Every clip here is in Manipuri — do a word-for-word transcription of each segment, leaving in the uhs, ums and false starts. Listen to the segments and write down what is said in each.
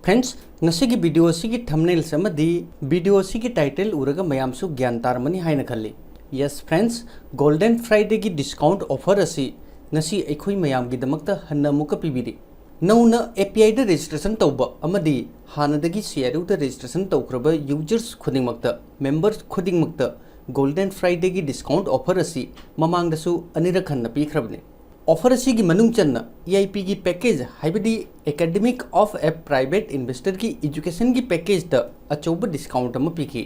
Friends, ꯉꯁꯤꯒꯤ video ꯑꯁꯤꯒꯤ thumbnails ꯑꯃꯗꯤ video ꯑꯁꯤꯒꯤ title ꯎꯔꯒ ꯃꯌꯥꯝꯁꯨ ꯒ꯭ꯌꯥꯟ ꯇꯥꯔꯝꯃꯅꯤ ꯍꯥꯏꯅ ꯈꯜꯂꯤ꯫ Yes friends, Golden Fridayꯒꯤ discount offer ꯑꯁꯤ ꯉꯁꯤ ꯑꯩꯈꯣꯏ ꯃꯌꯥꯝꯒꯤꯗꯃꯛꯇ ꯍꯟꯅ ꯑꯃꯨꯛꯀ ꯄꯤꯕꯤꯔꯤ꯫ ꯅꯧꯅ APIꯗ registration ꯇꯧꯕ ꯑꯃꯗꯤ ꯍꯥꯟꯅꯗꯒꯤ CRUꯗ registration ꯇꯧꯈ꯭ꯔꯕ users ꯈꯨꯗꯤꯡꯃꯛꯇ, members ꯈꯨꯗꯤꯡꯃꯛꯇ Golden Fridayꯒꯤ discount offer ꯑꯁꯤ ꯃꯃꯥꯡꯗꯁꯨ ꯑꯅꯤꯔꯛ ꯍꯟꯅ ꯄꯤꯈ꯭ꯔꯕꯅꯤ꯫ Offer ꯑꯁꯤꯒꯤ ꯃꯅꯨꯡ ꯆꯟꯅ EIPꯒꯤ package, ꯍꯥꯏꯕꯗꯤ Academy of a Private Investorꯒꯤ educationꯒꯤ packageꯇ ꯑꯆꯧꯕ discount ꯑꯃ ꯄꯤꯈꯤ꯫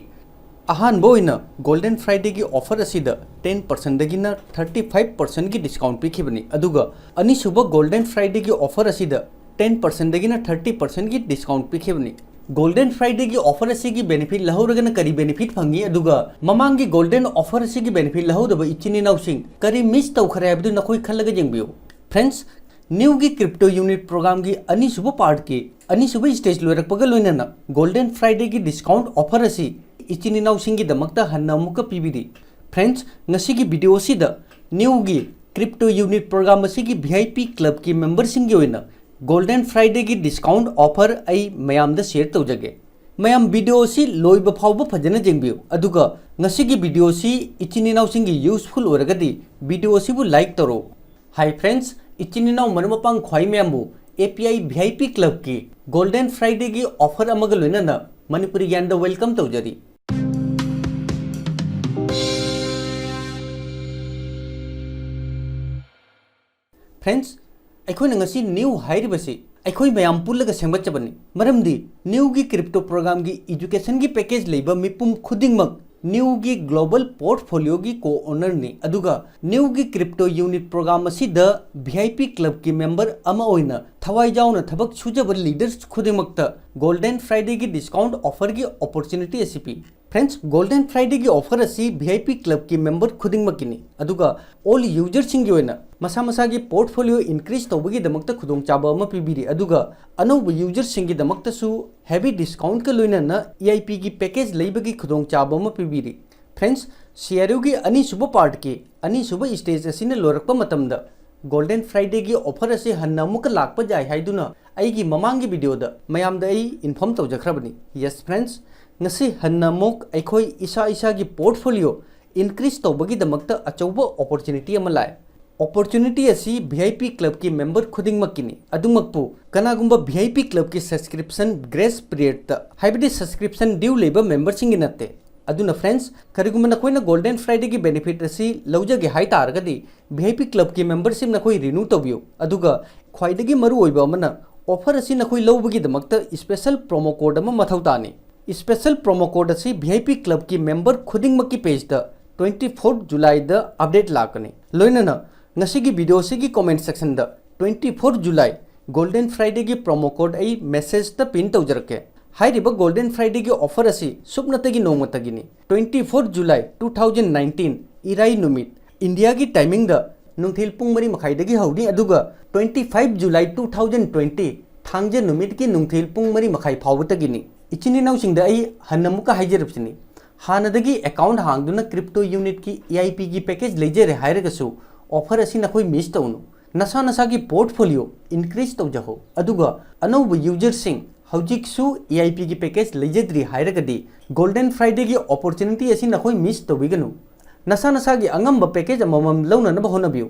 ꯑꯍꯥꯟꯕ ꯑꯣꯏꯅ Golden Fridayꯒꯤ offer ꯑꯁꯤꯗ ten percentꯗꯒꯤꯅ thirty five percentꯒꯤ discount ꯄꯤꯈꯤꯕꯅꯤ, ꯑꯗꯨꯒ ꯑꯅꯤꯁꯨꯕ Golden Fridayꯒꯤ offer ꯑꯁꯤꯗ ten percentꯗꯒꯤꯅ thirty percentꯒꯤ discount ꯄꯤꯈꯤꯕꯅꯤ꯫ Golden Fridayꯒꯤ offer ꯑꯁꯤꯒꯤ benefit ꯂꯧꯍꯧꯔꯒꯅ ꯀꯔꯤ benefit ꯐꯪꯉꯤ, ꯑꯗꯨꯒ ꯃꯃꯥꯡꯒꯤ Golden Offer ꯑꯁꯤꯒꯤ benefit ꯂꯧꯍꯧꯗꯕ ꯏꯆꯤꯟ ꯏꯅꯥꯎꯁꯤꯡ ꯀꯔꯤ miss ꯇꯧꯈ꯭ꯔꯦ ꯍꯥꯏꯕꯗꯨ ꯅꯈꯣꯏ ꯈꯜꯂꯒ ꯌꯦꯡꯕꯤꯌꯨ꯫ Friends, ꯅ꯭ꯌꯨꯒꯤ Crypto Unit Programꯒꯤ ꯑꯅꯤꯁꯨꯕ partꯀꯤ ꯑꯅꯤꯁꯨꯕ stage ꯂꯣꯏꯔꯛꯄꯒ ꯂꯣꯏꯅꯅ Golden Fridayꯒꯤ discount offer ꯑꯁꯤ ꯏꯆꯤꯟ ꯏꯅꯥꯎꯁꯤꯡꯒꯤꯗꯃꯛꯇ ꯍꯟꯅ ꯑꯃꯨꯛꯀ ꯄꯤꯕꯤꯔꯤ꯫ Friends, ꯉꯁꯤꯒꯤ video ꯑꯁꯤꯗ ꯅ꯭ꯌꯨꯒꯤ Crypto Unit Program ꯑꯁꯤꯒꯤ VIP Clubꯀꯤ memberꯁꯤꯡꯒꯤ ꯑꯣꯏꯅ Golden Fridayꯒꯤ discount offer ꯑꯩ ꯃꯌꯥꯝꯗ share ꯇꯧꯖꯒꯦ꯫ ꯃꯌꯥꯝ video ꯑꯁꯤ ꯂꯣꯏꯕ ꯐꯥꯎꯕ ꯐꯖꯅ ꯌꯦꯡꯕꯤꯌꯨ, ꯑꯗꯨꯒ ꯉꯁꯤꯒꯤ video ꯑꯁꯤ ꯏꯆꯤꯟ ꯏꯅꯥꯎꯁꯤꯡꯒꯤ useful ꯑꯣꯏꯔꯒꯗꯤ video ꯑꯁꯤꯕꯨ like ꯇꯧꯔꯛꯎ꯫ Hi friends, ꯏꯆꯤꯟ ꯏꯅꯥꯎ ꯃꯔꯨꯞ ꯃꯄꯥꯡ ꯈ꯭ꯋꯥꯏ ꯃꯌꯥꯝꯕꯨ API VIP Clubꯀꯤ Golden Fridayꯒꯤ offer ꯑꯃꯒ ꯂꯣꯏꯅꯅ ꯃꯅꯤꯄꯨꯔꯤ ꯒ꯭ꯌꯥꯟꯗ welcome ꯇꯧꯖꯔꯤ꯫ Friends, ꯑꯩꯈꯣꯏꯅ ꯉꯁꯤ ꯅ꯭ꯌꯨ ꯍꯥꯏꯔꯤꯕꯁꯤ ꯑꯩꯈꯣꯏ ꯃꯌꯥꯝ ꯄꯨꯜꯂꯒ ꯁꯦꯝꯒꯠꯆꯕꯅꯤ, ꯃꯔꯝꯗꯤ ꯅ꯭ꯌꯨꯒꯤ Crypto Programꯒꯤ educationꯒꯤ package ꯂꯩꯕ ꯃꯤꯄꯨꯝ ꯈꯨꯗꯤꯡꯃꯛ ꯅ꯭ꯌꯨꯒꯤ global portfolioꯒꯤ co-ownerꯅꯤ, ꯑꯗꯨꯒ ꯅ꯭ꯌꯨꯒꯤ Crypto Unit Program ꯑꯁꯤꯗ VIP Clubꯀꯤ member ꯑꯃ ꯑꯣꯏꯅ ꯊꯋꯥꯏ ꯌꯥꯎꯅ ꯊꯕꯛ ꯁꯨꯖꯕ leaders ꯈꯨꯗꯤꯡꯃꯛꯇ Golden Fridayꯒꯤ discount offerꯒꯤ opportunity ꯑꯁꯤ ꯄꯤ꯫ Friends, Golden Fridayꯒꯤ offer ꯑꯁꯤ VIP Clubꯀꯤ member ꯈꯨꯗꯤꯡꯃꯛꯀꯤꯅꯤ, ꯑꯗꯨꯒ all userꯁꯤꯡꯒꯤ ꯑꯣꯏꯅ ꯃꯁꯥ ꯃꯁꯥꯒꯤ portfolio increase ꯇꯧꯕꯒꯤꯗꯃꯛꯇ ꯈꯨꯗꯣꯡꯆꯥꯕ ꯑꯃ ꯄꯤꯕꯤꯔꯤ, ꯑꯗꯨꯒ ꯑꯅꯧꯕ userꯁꯤꯡꯒꯤꯗꯃꯛꯇꯁꯨ heavy discountꯀ ꯂꯣꯏꯅꯅ EIPꯒꯤ package ꯂꯩꯕꯒꯤ ꯈꯨꯗꯣꯡꯆꯥꯕ ꯑꯃ ꯄꯤꯕꯤꯔꯤ꯫ Friends, CRUꯒꯤ ꯑꯅꯤꯁꯨꯕ partꯀꯤ ꯑꯅꯤꯁꯨꯕ stage ꯑꯁꯤꯅ ꯂꯣꯏꯔꯛꯄ ꯃꯇꯝꯗ Golden Fridayꯒꯤ offer ꯑꯁꯤ ꯍꯟꯅ ꯑꯃꯨꯛꯀ ꯂꯥꯛꯄ ꯌꯥꯏ ꯍꯥꯏꯗꯨꯅ ꯑꯩꯒꯤ ꯃꯃꯥꯡꯒꯤ videoꯗ ꯃꯌꯥꯝꯗ ꯑꯩ inform ꯇꯧꯖꯈ꯭ꯔꯕꯅꯤ꯫ Yes friends, ꯉꯁꯤ ꯍꯟꯅ ꯑꯃꯨꯛ ꯑꯩꯈꯣꯏ ꯏꯁꯥ ꯏꯁꯥꯒꯤ portfolio increase ꯇꯧꯕꯒꯤꯗꯃꯛꯇ ꯑꯆꯧꯕ opportunity ꯑꯃ ꯂꯥꯛꯑꯦ꯫ Opportunity ꯑꯁꯤ V I P clubꯀꯤ member ꯈꯨꯗꯤꯡꯃꯛꯀꯤꯅꯤ꯫ ꯑꯗꯨꯃꯛꯄꯨ ꯀꯅꯥꯒꯨꯝꯕ V I P clubꯀꯤ subscription grace periodꯇ, ꯍꯥꯏꯕꯗꯤ subscription due ꯂꯩꯕ memberꯁꯤꯡꯒꯤ ꯅꯠꯇꯦ꯫ ꯑꯗꯨꯅ friends, ꯀꯔꯤꯒꯨꯝꯕ ꯅꯈꯣꯏꯅ Golden Fridayꯒꯤ benefit ꯑꯁꯤ ꯂꯧꯖꯒꯦ ꯍꯥꯏ ꯇꯥꯔꯒꯗꯤ V I P clubꯀꯤ membership ꯅꯈꯣꯏ renew ꯇꯧꯕꯤꯌꯨ꯫ ꯑꯗꯨꯒ ꯈ꯭ꯋꯥꯏꯗꯒꯤ ꯃꯔꯨꯑꯣꯏꯕ ꯑꯃꯅ, offer ꯑꯁꯤ ꯅꯈꯣꯏ ꯂꯧꯕꯒꯤꯗꯃꯛꯇ special promo code ꯑꯃ ꯃꯊꯧ ꯇꯥꯅꯤ꯫ Special promo code ꯑꯁꯤ V I P clubꯀꯤ member ꯈꯨꯗꯤꯡꯃꯛꯀꯤ pageꯇ twenty four Julyꯗ update ꯂꯥꯛꯀꯅꯤ꯫ ꯂꯣꯏꯅꯅ ꯉꯁꯤꯒꯤ videoꯁꯤꯒꯤ comment sectionꯗ twenty four July Golden Fridayꯒꯤ promo code ꯑꯩ messageꯇ pin ꯇꯧꯖꯔꯛꯀꯦ꯫ ꯍꯥꯏꯔꯤꯕ Golden Fridayꯒꯤ offer ꯑꯁꯤ ꯁꯨꯞꯅꯇꯒꯤ ꯅꯣꯡꯃꯇꯒꯤꯅꯤ꯫ Twenty four July two thousand nineteen, ꯏꯔꯥꯏ ꯅꯨꯃꯤꯠ, ꯏꯟꯗꯤꯌꯥꯒꯤ timingꯗ ꯅꯨꯡꯊꯤꯜ ꯄꯨꯡ ꯃꯔꯤ ꯃꯈꯥꯏꯗꯒꯤ ꯍꯧꯅꯤ, ꯑꯗꯨꯒ twenty five July two thousand twenty, ꯊꯥꯡꯖ ꯅꯨꯃꯤꯠꯀꯤ ꯅꯨꯡꯊꯤꯜ ꯄꯨꯡ ꯃꯔꯤ ꯃꯈꯥꯏ ꯐꯥꯎꯕꯇꯒꯤꯅꯤ꯫ ꯏꯆꯤꯟ ꯏꯅꯥꯎꯁꯤꯡꯗ ꯑꯩ ꯍꯟꯅ ꯑꯃꯨꯛꯀ ꯍꯥꯏꯖꯔꯤꯕꯁꯤꯅꯤ, ꯍꯥꯟꯅꯗꯒꯤ account ꯍꯥꯡꯗꯨꯅ crypto unitꯀꯤ EIPꯒꯤ package ꯂꯩꯖꯔꯦ ꯍꯥꯏꯔꯒꯁꯨ, offer ꯑꯁꯤ ꯅꯈꯣꯏ miss ꯇꯧꯅꯨ꯫ ꯅꯁꯥ ꯅꯁꯥꯒꯤ portfolio increase ꯇꯧꯖꯍꯧ꯫ ꯑꯗꯨꯒ ꯑꯅꯧꯕ userꯁꯤꯡ, ꯍꯧꯖꯤꯛꯁꯨ EIPꯒꯤ package ꯂꯩꯖꯗ꯭ꯔꯤ ꯍꯥꯏꯔꯒꯗꯤ, Golden Fridayꯒꯤ opportunity ꯑꯁꯤ ꯅꯈꯣꯏ miss ꯇꯧꯕꯤꯒꯅꯨ꯫ ꯅꯁꯥ ꯅꯁꯥꯒꯤ ꯑꯉꯝꯕ package ꯑꯃꯃꯝ ꯂꯧꯅꯅꯕ ꯍꯣꯠꯅꯕꯤꯌꯨ꯫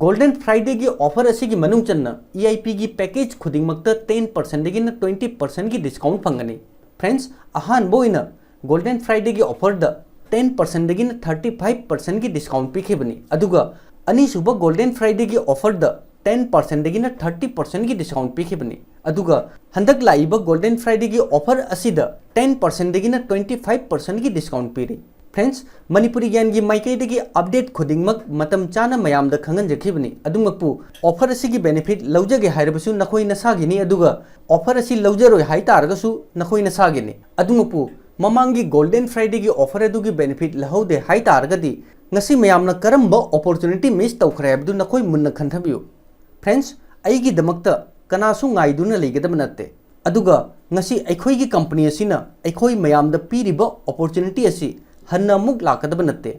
Golden Fridayꯒꯤ offer ꯑꯁꯤꯒꯤ ꯃꯅꯨꯡ ꯆꯟꯅ EIPꯒꯤ package ꯈꯨꯗꯤꯡꯃꯛꯇ ten percentꯗꯒꯤꯅ twenty percentꯒꯤ discount ꯐꯪꯒꯅꯤ꯫ Friends, ꯑꯍꯥꯟꯕ ꯑꯣꯏꯅ Golden Fridayꯒꯤ offerꯗ ten percentꯗꯒꯤꯅ thirty five percentꯒꯤ discount ꯄꯤꯈꯤꯕꯅꯤ, ꯑꯗꯨꯒ ꯑꯅꯤꯁꯨꯕ Golden Fridayꯒꯤ offerꯗ ten percentꯗꯒꯤꯅ thirty percentꯒꯤ discount ꯄꯤꯈꯤꯕꯅꯤ꯫ ꯑꯗꯨꯒ ꯍꯟꯗꯛ ꯂꯥꯛꯏꯕ Golden Fridayꯒꯤ offer ꯑꯁꯤꯗ ten percentꯗꯒꯤꯅ twenty five percentꯒꯤ discount ꯄꯤꯔꯤ꯫ Friends, ꯃꯅꯤꯄꯨꯔꯤ ꯒ꯭ꯌꯥꯟꯒꯤ ꯃꯥꯏꯀꯩꯗꯒꯤ update ꯈꯨꯗꯤꯡꯃꯛ ꯃꯇꯝ ꯆꯥꯅ ꯃꯌꯥꯝꯗ ꯈꯪꯍꯟꯖꯈꯤꯕꯅꯤ꯫ ꯑꯗꯨꯃꯛꯄꯨ, offer ꯑꯁꯤꯒꯤ benefit ꯂꯧꯖꯒꯦ ꯍꯥꯏꯔꯕꯁꯨ ꯅꯈꯣꯏ ꯅꯁꯥꯒꯤꯅꯤ, ꯑꯗꯨꯒ offer ꯑꯁꯤ ꯂꯧꯖꯔꯣꯏ ꯍꯥꯏ ꯇꯥꯔꯒꯁꯨ ꯅꯈꯣꯏ ꯅꯁꯥꯒꯤꯅꯤ꯫ ꯑꯗꯨꯃꯛꯄꯨ, ꯃꯃꯥꯡꯒꯤ Golden Fridayꯒꯤ offer ꯑꯗꯨꯒꯤ benefit ꯂꯧꯍꯧꯗꯦ ꯍꯥꯏ ꯇꯥꯔꯒꯗꯤ, ꯉꯁꯤ ꯃꯌꯥꯝꯅ ꯀꯔꯝꯕ opportunity miss ꯇꯧꯈ꯭ꯔꯦ ꯍꯥꯏꯕꯗꯨ ꯅꯈꯣꯏ ꯃꯨꯟꯅ ꯈꯟꯊꯕꯤꯌꯨ꯫ Friends, ꯑꯩꯒꯤꯗꯃꯛꯇ ꯀꯅꯥꯁꯨ ꯉꯥꯏꯗꯨꯅ ꯂꯩꯒꯗꯕ ꯅꯠꯇꯦ꯫ ꯑꯗꯨꯒ ꯉꯁꯤ ꯑꯩꯈꯣꯏꯒꯤ company ꯑꯁꯤꯅ ꯑꯩꯈꯣꯏ ꯃꯌꯥꯝꯗ ꯄꯤꯔꯤꯕ opportunity ꯑꯁꯤ ꯍꯟꯅ ꯑꯃꯨꯛ ꯂꯥꯛꯀꯗꯕ ꯅꯠꯇꯦ꯫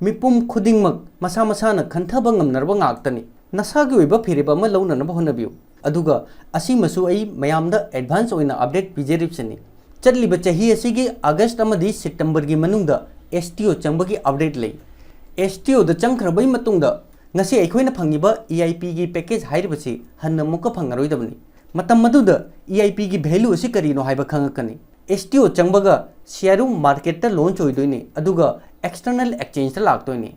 ꯃꯤꯄꯨꯝ ꯈꯨꯗꯤꯡꯃꯛ ꯃꯁꯥ ꯃꯁꯥꯅ ꯈꯟꯊꯕ ꯉꯝꯅꯔꯕ ꯉꯥꯛꯇꯅꯤ꯫ ꯅꯁꯥꯒꯤ ꯑꯣꯏꯕ ꯐꯤꯔꯦꯞ ꯑꯃ ꯂꯧꯅꯅꯕ ꯍꯣꯠꯅꯕꯤꯌꯨ꯫ ꯑꯗꯨꯒ ꯑꯁꯤꯃꯁꯨ ꯑꯩ ꯃꯌꯥꯝꯗ ꯑꯦꯗꯚꯥꯟꯁ ꯑꯣꯏꯅ ꯑꯞꯗꯦꯠ ꯄꯤꯖꯔꯤꯕꯁꯤꯅꯤ꯫ ꯆꯠꯂꯤꯕ ꯆꯍꯤ ꯑꯁꯤꯒꯤ ꯑꯥꯒꯁꯠ ꯑꯃꯗꯤ ꯁꯦꯞꯇꯦꯝꯕꯔꯒꯤ ꯃꯅꯨꯡꯗ ꯑꯦꯁ ꯇꯤ ꯑꯣ ꯆꯪꯕꯒꯤ ꯑꯞꯗꯦꯠ ꯂꯩ꯫ ꯑꯦꯁ ꯇꯤ ꯑꯣꯗ ꯆꯪꯈ꯭ꯔꯕꯩ ꯃꯇꯨꯡꯗ ꯉꯁꯤ ꯑꯩꯈꯣꯏꯅ ꯐꯪꯉꯤꯕ ꯏ ꯑꯥꯏ ꯄꯤꯒꯤ ꯄꯦꯀꯦꯖ ꯍꯥꯏꯔꯤꯕꯁꯤ ꯍꯟꯅ ꯑꯃꯨꯛꯀ ꯐꯪꯉꯔꯣꯏꯗꯕꯅꯤ꯫ ꯃꯇꯝ ꯑꯗꯨꯗ ꯏ ꯑꯥꯏ ꯄꯤꯒꯤ ꯚꯦꯂꯨ ꯑꯁꯤ ꯀꯔꯤꯅꯣ ꯍꯥꯏꯕ ꯈꯪꯉꯛꯀꯅꯤ꯫ ꯑꯦꯁ ꯇꯤ ꯑꯣ ꯆꯪꯕꯒ ꯁꯤꯌꯥꯔꯨ ꯃꯥꯔꯀꯦꯠꯇ ꯂꯣꯟꯆ ꯑꯣꯏꯗꯣꯏꯅꯤ, ꯑꯗꯨꯒ ꯑꯦꯛꯁꯇꯔꯅꯦꯜ ꯑꯦꯛꯁꯆꯦꯟꯖꯇ ꯂꯥꯛꯇꯣꯏꯅꯤ꯫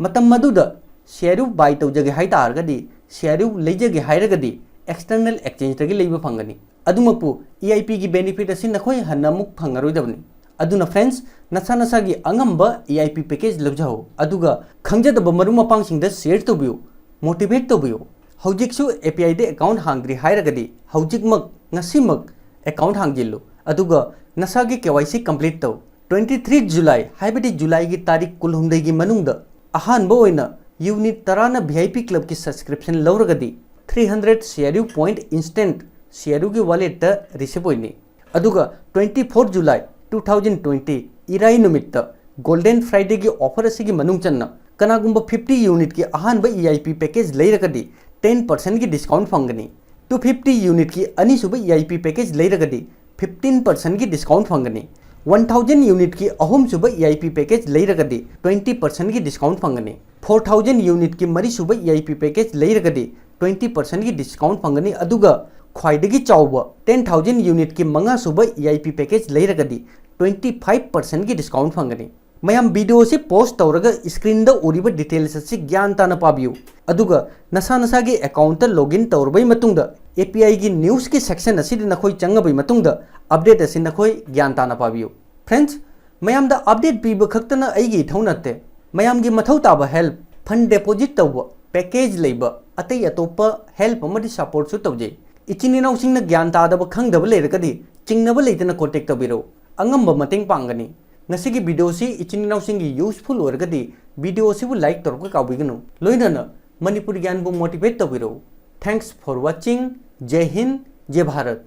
ꯃꯇꯝ ꯑꯗꯨꯗ ꯁꯤꯌꯥꯔꯨ ꯕꯥꯏ ꯇꯧꯖꯒꯦ ꯍꯥꯏ ꯇꯥꯔꯒꯗꯤ, ꯁꯤꯌꯥꯔꯨ ꯂꯩꯖꯒꯦ ꯍꯥꯏꯔꯒꯗꯤ, ꯑꯦꯛꯁꯇꯔꯅꯦꯜ ꯑꯦꯛꯁꯆꯦꯟꯖꯇꯒꯤ ꯂꯩꯕ ꯐꯪꯒꯅꯤ꯫ ꯑꯗꯨꯃꯛꯄꯨ ꯏ ꯑꯥꯏ ꯄꯤꯒꯤ ꯕꯦꯅꯤꯐꯤꯠ ꯑꯁꯤ ꯅꯈꯣꯏ ꯍꯟꯅ ꯑꯃꯨꯛ ꯐꯪꯉꯔꯣꯏꯗꯕꯅꯤ꯫ ꯑꯗꯨꯅ ꯐ꯭ꯔꯦꯟꯁ, ꯅꯁꯥ ꯅꯁꯥꯒꯤ ꯑꯉꯝꯕ ꯏ ꯑꯥꯏ ꯄꯤ ꯄꯦꯀꯦꯖ ꯂꯧꯖꯍꯧ, ꯑꯗꯨꯒ ꯈꯪꯖꯗꯕ ꯃꯔꯨꯞ ꯃꯄꯥꯡꯁꯤꯡꯗ ꯁꯤꯌꯔ ꯇꯧꯕꯤꯌꯨ, ꯃꯣꯇꯤꯚꯦꯠ ꯇꯧꯕꯤꯌꯨ꯫ ꯍꯧꯖꯤꯛꯁꯨ ꯑꯦ ꯄꯤ ꯑꯥꯏꯗ ꯑꯦꯀꯥꯎꯟ ꯍꯥꯡꯗ꯭ꯔꯤ ꯍꯥꯏꯔꯒꯗꯤ, ꯍꯧꯖꯤꯛꯃꯛ, ꯉꯁꯤꯃꯛ ꯑꯦꯀꯥꯎꯟ ꯍꯥꯡꯖꯤꯜꯂꯨ, ꯑꯗꯨꯒ ꯅꯁꯥꯒꯤ ꯀꯦ ꯋꯥꯏ ꯁꯤ ꯀꯝꯄ꯭ꯂꯤꯠ ꯇꯧ꯫ ꯇ꯭ꯋꯦꯟꯇꯤ ꯊ꯭ꯔꯤ ꯖꯨꯂꯥꯏ, ꯍꯥꯏꯕꯗꯤ ꯖꯨꯂꯥꯏꯒꯤ ꯇꯥꯔꯤꯛ ꯀꯨꯟꯍꯨꯝꯗꯣꯏꯒꯤ ꯃꯅꯨꯡꯗ ꯑꯍꯥꯟꯕ ꯑꯣꯏꯅ ꯌꯨꯅꯤꯠ ꯇꯔꯥꯅ ꯚꯤ ꯑꯥꯏ ꯄꯤ ꯀ꯭ꯂꯕꯀꯤ ꯁꯕꯁꯀ꯭ꯔꯤꯞꯁꯟ ꯂꯧꯔꯒꯗꯤ, ꯊ꯭ꯔꯤ ꯍꯟꯗ꯭ꯔꯦꯠ ꯁꯤꯌꯥꯔꯌꯨ ꯄꯣꯏꯟꯠ ꯏꯟꯁꯇꯦꯟꯠ ꯁꯤꯌꯥꯔꯌꯨꯒꯤ ꯋꯥꯂꯦꯠꯇ ꯔꯤꯁꯤꯞ ꯑꯣꯏꯅꯤ꯫ ꯑꯗꯨꯒ twenty four July two thousand twenty, ꯏꯔꯥꯏ ꯅꯨꯃꯤꯠꯇ, ꯒꯣꯜꯗꯦꯟ ꯐ꯭ꯔꯥꯏꯗꯦꯒꯤ ꯑꯣꯐꯔ ꯑꯁꯤꯒꯤ ꯃꯅꯨꯡ ꯆꯟꯅ ꯀꯅꯥꯒꯨꯝꯕ ꯐꯤꯐꯇꯤ ꯌꯨꯅꯤꯠꯀꯤ ꯑꯍꯥꯟꯕ ꯏ ꯑꯥꯏ ꯄꯤ ꯄꯦꯀꯦꯖ ꯂꯩꯔꯒꯗꯤ, ꯇꯦꯟ ꯄꯔꯁꯦꯟꯠꯀꯤ ꯗꯤꯁꯀꯥꯎꯟꯠ ꯐꯪꯒꯅꯤ꯫ ꯇꯨ ꯐꯤꯐꯇꯤ ꯌꯨꯅꯤꯠꯀꯤ ꯑꯅꯤꯁꯨꯕ ꯏ ꯑꯥꯏ ꯄꯤ ꯄꯦꯀꯦꯖ ꯂꯩꯔꯒꯗꯤ, ꯐꯤꯐꯇꯤꯟ ꯄꯔꯁꯦꯟꯠꯀꯤ ꯗꯤꯁꯀꯥꯎꯟꯠ ꯐꯪꯒꯅꯤ꯫ ꯋꯥꯟ ꯊꯥꯎꯖꯟ ꯌꯨꯅꯤꯠꯀꯤ ꯑꯍꯨꯝꯁꯨꯕ ꯏ ꯑꯥꯏ ꯄꯤ ꯄꯦꯀꯦꯖ ꯂꯩꯔꯒꯗꯤ, ꯇ꯭ꯋꯦꯟꯇꯤ ꯄꯔꯁꯦꯟꯠꯀꯤ ꯗꯤꯁꯀꯥꯎꯟꯠ ꯐꯪꯒꯅꯤ꯫ ꯐꯣꯔ ꯊꯥꯎꯖꯟ ꯌꯨꯅꯤꯠꯀꯤ ꯃꯔꯤꯁꯨꯕ ꯏ ꯑꯥꯏ ꯄꯤ ꯄꯦꯀꯦꯖ ꯂꯩꯔꯒꯗꯤ, ꯇ꯭ꯋꯦꯟꯇꯤ ꯄꯔꯁꯦꯟꯠꯀꯤ ꯗꯤꯁꯀꯥꯎꯟꯠ ꯐꯪꯒꯅꯤ꯫ ꯑꯗꯨꯒ ꯈ꯭ꯋꯥꯏꯗꯒꯤ ꯆꯥꯎꯕ, ꯇꯦꯟ ꯊꯥꯎꯖꯟ ꯌꯨꯅꯤꯠꯀꯤ ꯃꯉꯥꯁꯨꯕ ꯏ ꯑꯥꯏ ꯄꯤ ꯄꯦꯀꯦꯖ ꯂꯩꯔꯒꯗꯤ, ꯇ꯭ꯋꯦꯟꯇꯤ ꯐꯥꯏꯚ ꯄꯔꯁꯦꯟꯠꯀꯤ ꯗꯤꯁꯀꯥꯎꯟꯠ ꯐꯪꯒꯅꯤ꯫ ꯃꯌꯥꯝ, ꯚꯤꯗꯤꯑꯣ ꯑꯁꯤ ꯄꯣꯖ ꯇꯧꯔꯒ ꯁ꯭ꯀ꯭ꯔꯤꯟꯗ ꯎꯔꯤꯕ ꯗꯤꯇꯦꯜꯁ ꯑꯁꯤ ꯒ꯭ꯌꯥꯟ ꯇꯥꯅ ꯄꯥꯕꯤꯌꯨ, ꯑꯗꯨꯒ ꯅꯁꯥ ꯅꯁꯥꯒꯤ ꯑꯦꯀꯥꯎꯟꯠꯇ ꯂꯣꯒꯏꯟ ꯇꯧꯔꯕꯩ ꯃꯇꯨꯡꯗ, ꯑꯦ ꯄꯤ ꯑꯥꯏꯒꯤ ꯅ꯭ꯌꯨꯁꯀꯤ ꯁꯦꯛꯁꯟ ꯑꯁꯤꯗ ꯅꯈꯣꯏ ꯆꯪꯉꯕꯩ ꯃꯇꯨꯡꯗ, ꯑꯞꯗꯦꯠ ꯑꯁꯤ ꯅꯈꯣꯏ ꯒ꯭ꯌꯥꯟ ꯇꯥꯅ ꯄꯥꯕꯤꯌꯨ꯫ ꯐ꯭ꯔꯦꯟꯁ, ꯃꯌꯥꯝꯗ ꯑꯞꯗꯦꯠ ꯄꯤꯕ ꯈꯛꯇꯅ ꯑꯩꯒꯤ ꯏꯊꯧ ꯅꯠꯇꯦ꯫ ꯃꯌꯥꯝꯒꯤ ꯃꯊꯧ ꯇꯥꯕ ꯍꯦꯜꯞ, ꯐꯟ ꯗꯤꯄꯣꯖꯤꯠ ꯇꯧꯕ, ꯄꯦꯀꯦꯖ ꯂꯩꯕ, ꯑꯇꯩ ꯑꯇꯣꯞꯄ ꯍꯦꯜꯞ ꯑꯃꯗꯤ ꯁꯄꯣꯔꯠꯁꯨ ꯇꯧꯖꯩ꯫ ꯏꯆꯤꯟ ꯏꯅꯥꯎꯁꯤꯡꯅ ꯒ꯭ꯌꯥꯟ ꯇꯥꯗꯕ, ꯈꯪꯗꯕ ꯂꯩꯔꯒꯗꯤ, ꯆꯤꯡꯅꯕ ꯂꯩꯇꯅ ꯀꯣꯟꯇꯦꯛ ꯇꯧꯕꯤꯔꯛꯎ꯫ ꯑꯉꯝꯕ ꯃꯇꯦꯡ ꯄꯥꯡꯒꯅꯤ꯫ ꯉꯁꯤꯒꯤ ꯚꯤꯗꯤꯑꯣꯁꯤ ꯏꯆꯤꯟ ꯏꯅꯥꯎꯁꯤꯡꯒꯤ ꯌꯨꯁꯐꯨꯜ ꯑꯣꯏꯔꯒꯗꯤ, ꯚꯤꯗꯤꯑꯣꯁꯤꯕꯨ ꯂꯥꯏꯛ ꯇꯧꯔꯛꯄ ꯀꯥꯎꯕꯤꯒꯅꯨ꯫ ꯂꯣꯏꯅꯅ ꯃꯅꯤꯄꯨꯔ ꯒ꯭ꯌꯥꯟꯕꯨ ꯃꯣꯇꯤꯚꯦꯠ ꯇꯧꯕꯤꯔꯛꯎ꯫ Thanks for watching. Jai Hind, Jai Bharat.